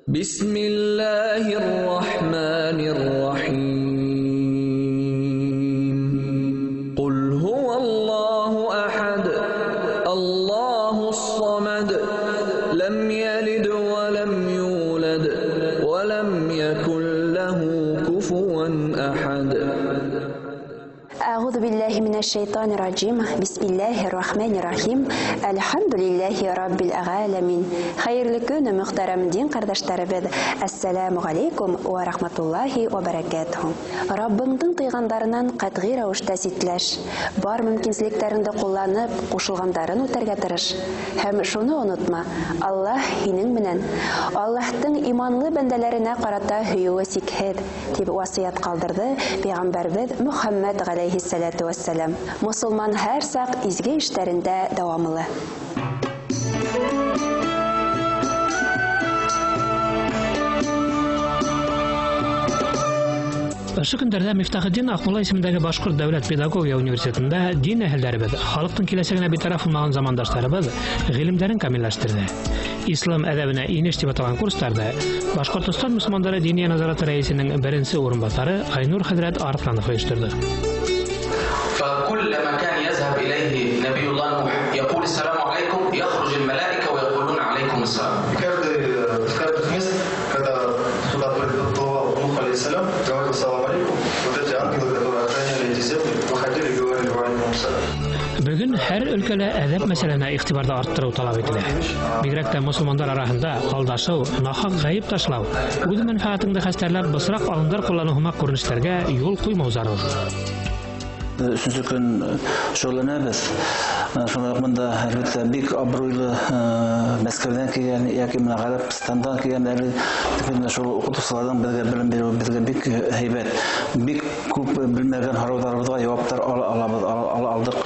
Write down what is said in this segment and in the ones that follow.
Бисмиллаһир рахманир рахим. Кул һуаллаһу ахад. Аллаһус самад. Лам ялид ва лам юлад ва лам якул лаху куфуан ахад. أعوذ بالله من الشيطان الرجيم. بسم الله الرحمن الرحيم. الحمد لله رب العالمين. Хәйерле көн, мөхтәрәм дин ҡәрҙәштәребеҙ. Ассаламу алейкум ва рахматуллахи ва баракатуһу. Раббыңдың тыйғандарынан ҡәтғи рәүештә ситләш. Бар мөмкинселектәреңде ҡулланып, ҡушылғандарын үтәргә тырыш. Һәм шуны онотма: Аллаһ һинең менән. Аллаһтың иманлы бәндәләренә ҡарата һөйөүе сикһеҙ, тип васыят ҡалдырҙы пәйғәмбәрбеҙ Мөхәммәд ғәләйһиссәләтү вәссәләм. Мосолман һәр саҡ изге эштәрендә дауамлы. Ошо көндәрҙә Мифтахетдин Аҡмулла исемендәге Башҡорт дәүләт педагогия университетында дин әһелдәребеҙ, халыҡтың киләсәгенә битараф булмаған замандаштарыбыҙ ғилемдәрен камилләштерҙе. Ислам әҙәбенә инеш тип аталған курстарҙы Башҡортостан мосолмандары диния назараты рәйесенең беренсе урынбаҫары Айнур хәҙрәт Арыҫланов ойошторҙо. فكل مكان يذهب إليه نبي الله نوح يقول السلام عليكم، يخرج الملائكة ويقولون عليكم السلام. В каждых мест, когда туда приплывал Нух алейхиссалям, говорил салам алейкум, вот эти ангелы, которые охраняли эти земли, выходили и говорили алейкум салам. Бөгөн һәр өлкәлә әҙәп мәсьәләһенә иғтибарҙы арттырыу талап ителә. Бигерәк тә мосолмандар араһында алдашыу, нахаҡ ғәйеп ташлау, үҙ мәнфәғәтеңде хәстәрләп бысраҡ алымдар ҡулланыу һымаҡ күренештәргә юл ҡуймау зарур. Өсөнсө көн шөғөлләнәбеҙ. Шулай уҡ бында әлбиттә бик абруйлы Мәскәүҙән килгән йәки менә Ғәрәбстандан килгән әле шул уҡытыусыларҙың беҙгә белем биреүе беҙгә бик һәйбәт. Бик күп белмәгән һорауҙарыбыҙға яуаптар ала алабыҙ, ала алдыҡ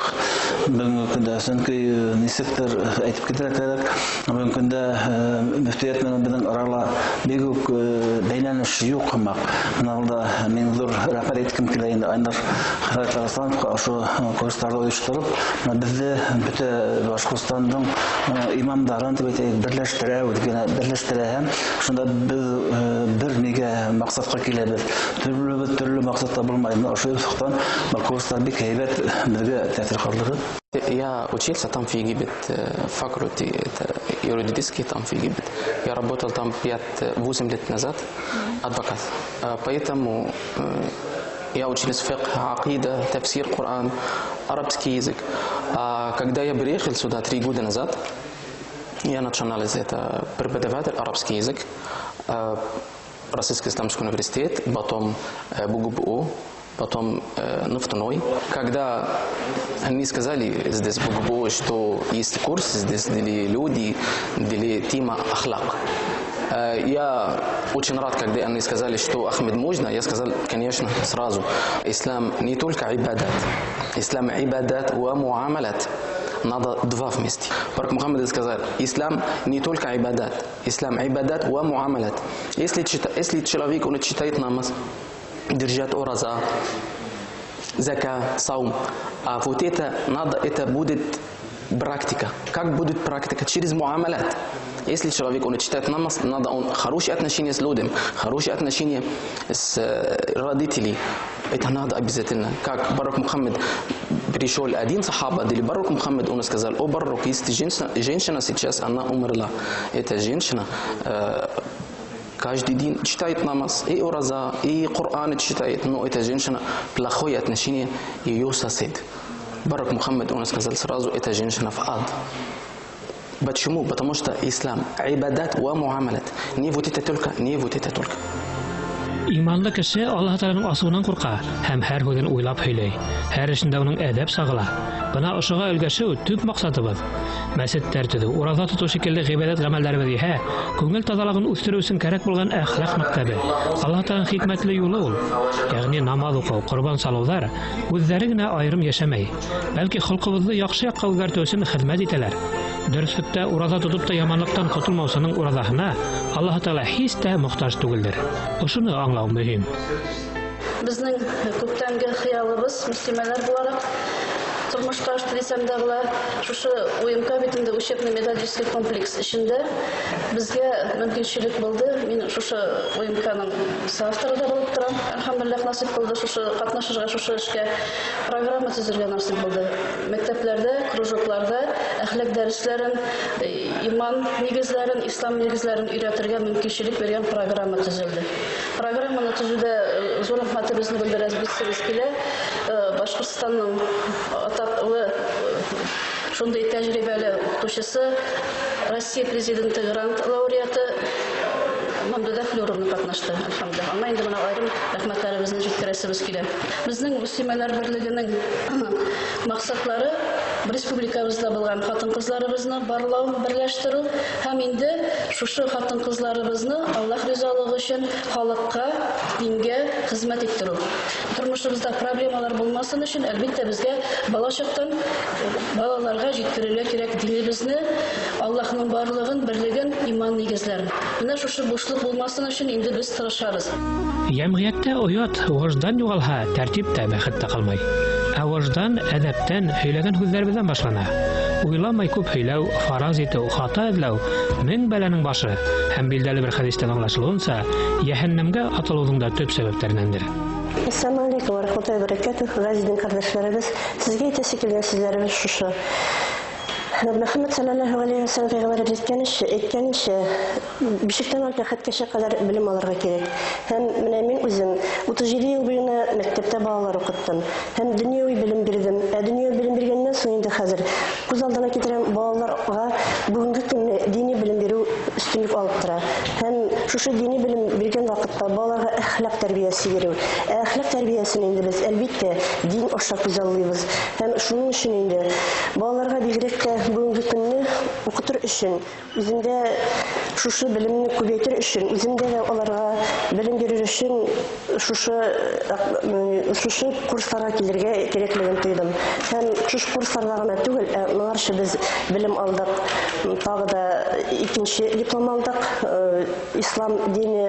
бөгөнгө көндә. Сөнки нисектер әйтеп китергә кәрәк, бөгөнгө көндә мөфтиәт менән беҙҙең арала бик үк бәйләнеш юҡ һымаҡ. Бына ул да мин ҙур рәхмәт әйткем килә инде Айнур хәҙрәт Арыҫлановҡа ошо курстарҙы ойоштороп, бына беҙҙе бөтә Башҡортостандың имамдарын тип әйтәйек, берләштерә, үҙгә берләштерә һәм шунда беҙ бер нигә маҡсатҡа киләбеҙ. Төрлөбеҙ төрлө маҡсатта булмай. Бына ошо юҫыҡтан был курстар бик һәйбәт беҙгә тәьҫир ҡалдырҙы. Я учился там в Египет, факультете, это юридический там в Египет. Я работал там 8 лет назад, адвокат. Поэтому я учился фикх, акида, тафсир, Коран, арабский язык. А когда я приехал сюда 3 года назад, я начинал это преподаватель арабский язык, Российский исламский университет, потом БГБУ, потом Нефтяной. Когда они сказали здесь в БГБУ, что есть курс здесь для людей, для тема ахлак. Я очень рад, когда они сказали, что Ахмед можно, я сказал, конечно, сразу. Ислам не только ибадат, ислам ибадат ва муамалат. Надо два вместе. Пророк Мухаммад сказал, ислам не только ибадат, ислам ибадат ва муамалат. Если человек, он читает намаз, держит ураза, зака, саум, а вот это надо, это будет практика. Как будет практика? Через муамалат. Если человек, он читает намаз, надо он хорошие отношения с людьми, хорошие отношения с родителями. Это надо обязательно. Как Пророк Мухаммад пришел один сахаба, или Пророк Мухаммад, он сказал, о, Пророк, есть женщина сейчас, она умерла. Эта женщина каждый день читает намаз, и ураза, и Коран читает, но эта женщина плохое отношение ее сосед. Пророк Мухаммад, он сказал сразу, эта женщина в ад. Почему? Потому что ислам ибадат ва муамалат. Не вот это только, не вот это только. Иманлы кеше Аллаһ Тәгаләнең асыуынан ҡурҡа һәм һәр һүҙен уйлап һөйләй. Һәр эшендә уның әҙәп сағыла. Бына ошоға өлгәшеү төп маҡсатыбыҙ. Мәсеттәр төҙөү, ураҙа тотоу шикелле ғибәҙәт ғәмәлдәребеҙ иһә күңел таҙалығын үҫтереү өсөн кәрәк булған әхлаҡ мәктәбе. Аллаһ Тәгаләнең хикмәтле юлы ул. Йәғни намаҙ уҡыу, ҡорбан салыуҙар үҙҙәре генә айырым йәшәмәй, бәлки холҡобоҙҙо яҡшы яҡҡа үҙгәртеү өсөн хеҙмәт итәләр. Дөрөҫлөктә ураҙа тотоп та яманлыҡтан ҡотолмаусының ураҙаһына Аллаһ Тәғәлә һис тә мохтаж түгелдер. Ошоно аңлау мөһим. Беҙҙең күптәнге хыялыбыҙ мөслимәләр булараҡ тормошҡа ашты дисәм дә була. Шушы УМК бит инде учебно-методический комплекс эшендә безгә мөмкинчелек булды. Мин шушы УМКның соавторы да булып торам. Әлхәмдүлилләһ, насип булды шушы катнашырга, шушы эшкә программа төзергә насип булды. Мәктәпләрдә, кружокларда әхлак дәресләрен, иман нигезләрен, ислам нигезләрен өйрәтергә мөмкинчелек биргән программа төзелде. Программаны төзүдә зур рәхмәтебезне белдерәбез килә. Башкортстанның атаклы шундый тәҗрибәле укытучысы, Россия президенты грант лауреаты Мамдуда Флюровна катнашты, әлхәмдүлилләһ. Аңа инде менә аерым рәхмәтләребезне җиткерәсебез килә. Безнең Мөслимәләр берлегенең максатлары республикабызда булган хатын-кызларыбызны барлау, берләштерү һәм инде шушы хатын-кызларыбызны Аллаһ ризалыгы өчен халыкка, дингә хезмәт иттерү. Тормышыбызда проблемалар булмасын өчен, әлбәттә, безгә балачактан балаларга җиткерергә кирәк динебезне, Аллаһның барлыгын, берлеген, иман нигезләрен. Менә шушы бушлык булмасын өчен инде без тырышабыз. Йәмғиәттә оят, вождан югалһа, тәртип тә, бәхет тә калмай. Ә вождан әдәптән, һөйләгән һүҙҙәребеҙҙән башлана. Уйламай күп һөйләү, фараз итеү, хата эҙләү мең бәләнең башы һәм билдәле бер хәдистән аңлашылыуынса, йәһәннәмгә атылыуҙың да төп сәбәптәренәндер. Ассаламу алейкум ва рахматуллахи ва баракатух. Ғәзиз дин ҡәрҙәшләребеҙ, һеҙгә әйтәсе килгән сүҙҙәребеҙ шушы. Мөхәммәд саллаллаһу алейһи ва саллям пәйғәмбәребеҙ әйткәненсә, бишектән алып ләхеткәсә ҡәҙәр белем алырға кәрәк. Һәм менә мин үҙем 37 йыл буйына мәктәптә балалар уҡыттым. Һәм донъяви белем бирҙем. Ә донъяви белем биргәннән һуң инде хәҙер күҙ алдына китерәм, балаларға бөгөнгө көндә дини белем биреү өҫтөнлөк алып тора. Һәм шушы дини белем биргән ваҡытта балаларға әхлаҡ тәрбиәсе биреү. Ә әхлаҡ тәрбиәсен инде беҙ әлбиттә дин аша күҙаллайбыҙ. Һәм шуның өсөн инде балаларға бигерәк тә бөгөнгө көндө уҡытыр өсөн, үҙемдә шушы белемне күбәйтер өсөн, үҙемдә лә уларға белем бирер өсөн шушы курсларға килергә кәрәклеген тойҙом. Һәм шушы курсларҙа ғына түгел, ә моңарсы беҙ белем алдыҡ, тағы да икенсе диплом алдыҡ, ислам дине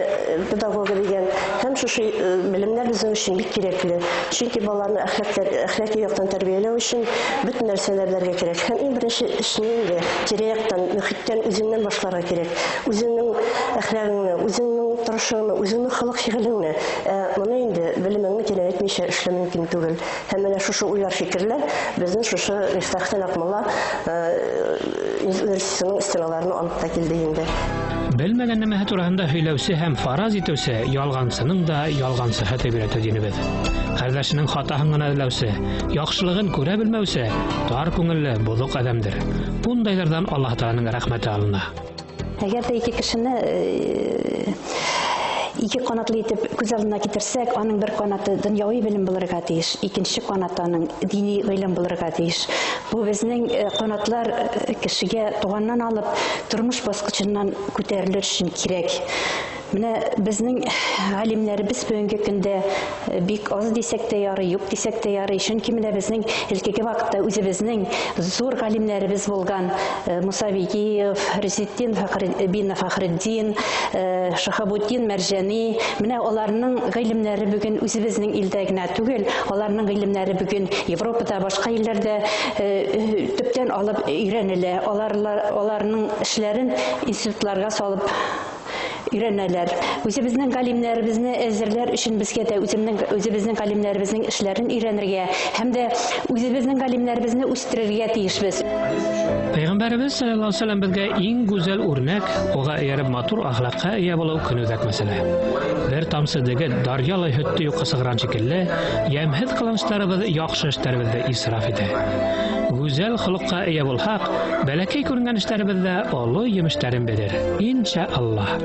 педагогы дигән. Һәм шушы белемнәр беҙҙең өсөн бик кәрәкле. Сөнки баланы әхлаҡи яҡтан тәрбиәләү өсөн бөтөн нәрсәне белергә кәрәк. Һәм иң беренсе эшне инде тирә-яҡтан, мөхиттән, үҙеңдән башларға кәрәк. Үҙеңдең әхлағыңны, үҙеңдең торошоңно, үҙеңдең холоҡ-фиғелеңне, моны инде белемеңне тирәнәйтмәйсә эшләү мөмкин түгел. Һәм менә шушы уйлар, фикерләр беҙҙең шушы Мифтахетдин Аҡмулла университетының стеналарына алып та килде инде. Белмәгән нәмәһе тураһында һөйләүсе һәм фараз итеүсе ялғансының да ялғансыһы тип өйрәтә динебеҙ. Ҡәрҙәшенең хатаһын ғына эҙләүсе, яҡшылығын күрә белмәүсе тар күңелле, боҙоҡ әҙәмдер. Бундайҙарҙан Аллаһ Тәғәләнең рәхмәте алына. Әгәр ҙә ике кешене ике ҡанатлы итеп күҙ алдына китерсәк, аның бер ҡанаты донъяуи белем булырға тейеш, икенсе ҡанаты аның дини ғилем булырға тейеш. Бу беҙҙең ҡанатлар кешегә туғаннан алып тормош басҡысынан күтәрелер өсөн кәрәк. Менә безнең галимнәребез бүгенге көндә бик аз дисәк тә ярый, юк дисәк тә ярый. Чөнки менә безнең элеккеге вакытта үзебезнең зур галимнәребез булган Муса Бигиев, Резетдин бин Фахретдин, Шахабутдин Мәрҗәни, менә аларның гыйлемнәре бүген үзебезнең илдә генә түгел, аларның гыйлемнәре бүген Европада, башка илләрдә төптән алып өйрәнелә. Аларның эшләрен институтларга салып өйрәнәләр. Үзебезнең галимнәребезне әзерләр өчен безгә дә үзебезнең галимнәребезнең эшләрен өйрәнергә һәм дә үзебезнең галимнәребезне үстерергә тиешбез. Пәйғәмбәребеҙ саллаллаһу алейһи ва сәлләм беҙгә иң гүзәл үрнәк, уға эйәреп матур әхлаҡҡа эйә булыу көнүҙәк мәсьәлә. Бер тамсы дегет даръялай һөттө юҡҡа сығарған шикелле, йәмһеҙ ҡыланыштарыбыҙ яҡшы эштәребеҙҙе исраф итә. Гүзәл холоҡҡа эйә булһаҡ, бәләкәй күренгән эштәребеҙ ҙә оло емештәрен бирер. Иншаллаһ.